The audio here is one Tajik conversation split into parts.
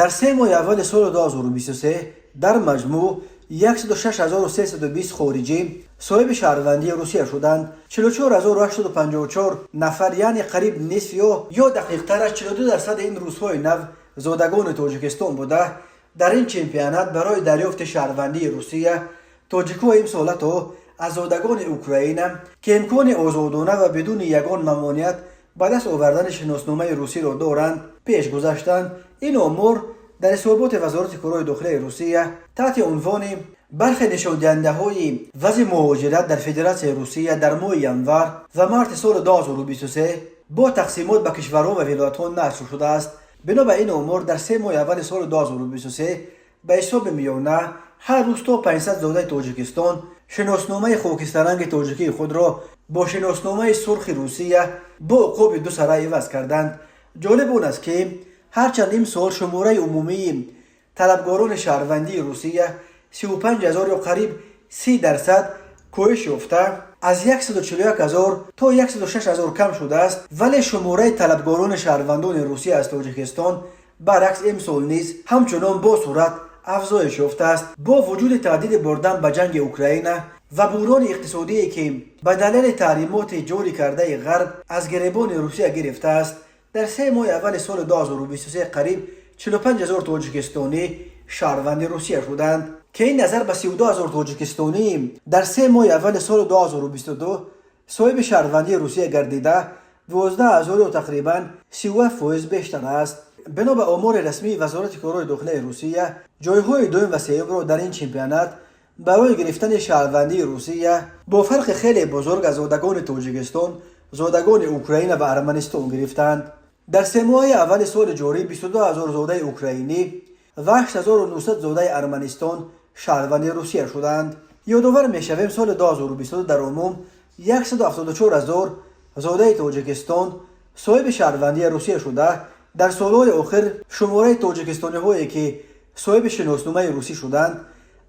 Дар 3 моҳи аввали соли 2023 дар маҷмӯъ 106 320 хориҷӣ соҳиби шаҳрвандии Русия шуданд. 44 854 нафар, яъне қариб нисф ё дақиқтараш 42 дарсади ин русҳои нав зодагони Тоҷикистон буда, дар ин чемпионат барои дарёфти шаҳрвандии Русия тоҷикҳо имсол ҳатто аз зодагони Украина, ки имкони озодона ва бидуни ягон мамоният ба даст овардани шиносномаи русиро доранд, пеш гузаштанд. Ин омор дар ҳисоботи Вазорати корҳои дохилаи Русия таҳти унвони «Бархе нишондиҳандаҳои вазъи муҳоҷират дар Федератсияи Русия дар моҳи январ ва марти соли 2023 бо тақсимот ба кишварҳо ва вилоятҳо» нашр шудааст. Бино ба ин омор, дар 3 моҳи аввали соли 2023 ба ҳисоби миёна ҳар рӯз то 500 зодаи Тоҷикистон шиносномаи хокистаранги тоҷикии худро бо шиносномаи сурхи Русия бо уқоби ду сара иваз карданд. Ҷолиб он аст, ки ҳарчанд имсол шумораи умумии талабгорони шаҳрвандии Русия 35 ҳазор ё қариб 30 дарсад коҳиш ёфта, аз 141 ҳазор то 106 ҳазор кам шудааст, вале шумораи талабгорони шаҳрвандони Русия аз Тоҷикистон баръакс имсол низ ҳамчунон бо суръат афзоиш ёфтааст. Бо вуҷуди таҳдиди бурдан ба ҷанги Украина ва буҳрони иқтисодие, ки ба далели таҳримоти ҷорӣ кардаи Ғарб аз гиребони Русия гирифтааст, дар 3 моҳи аввали соли 2023 қариб 45 ҳазор тоҷикистонӣ шаҳрванди Русия шуданд, ки ин назар ба 32 ҳазор тоҷикистонӣ дар 3 моҳи аввали соли 2022 соҳиби шаҳрвандии Русия гардида 12 ҳазор ё тақрибан 37 фоиз бештар аст. Бино ба омори расмии Вазорати корҳои дохилаи Русия, ҷойҳои дуюм ва сеюмро дар ин чемпионат барои гирифтани шаҳрвандии Русия бо фарқи хеле бузург аз зодагони Тоҷикистон зодагони Украина ва Арманистон гирифтанд. Дар 3 моҳаи аввали соли ҷорӣ 22 ҳазор зодаи украинӣ ва 8900 зодаи Арманистон шаҳрванди Русия шуданд. Ёдовар мешавем, соли 2022 дар умум 174 ҳазор зодаи Тоҷикистон соҳиби шаҳрвандии Русия шуда, дар солҳои охир шумораи тоҷикистониҳое, ки соҳиби шиносномаи русӣ шуданд,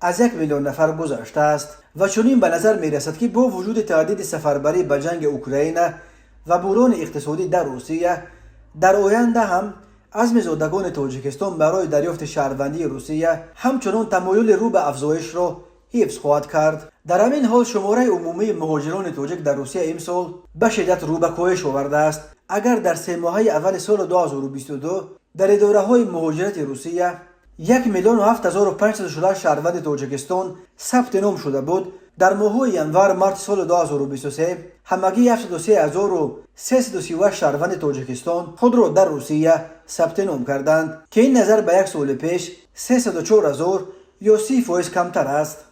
аз 1 миллион нафар гузаштааст. Ва чунин ба назар мерасад, ки бо вуҷуди таҳдиди сафарбарӣ ба ҷанги Украина ва буҳрони иқтисодӣ дар Русия, дар оянда ҳам азми зодагони Тоҷикистон барои дарёфти шаҳрвандии Русия ҳамчунон тамоюли рӯ ба афзоишро ҳифз хоҳад кард. Дар ҳамин ҳол, шумораи умумии муҳоҷирони тоҷик дар Русия имсол ба шиддат рӯ ба коҳиш овардааст. Агар дар 3 моҳаи аввали соли 2022 дар идораҳои муҳоҷирати Русия 1 007 568 шаҳрванди Тоҷикистон сабти ном шуда буд, дар моҳҳои январ марти соли 2023 ҳамагӣ 703 338 шаҳрванди Тоҷикистон худро дар Русия сабти ном карданд, ки ин назар ба як соли пеш 304 ҳазор ё 30 фоиз камтар аст.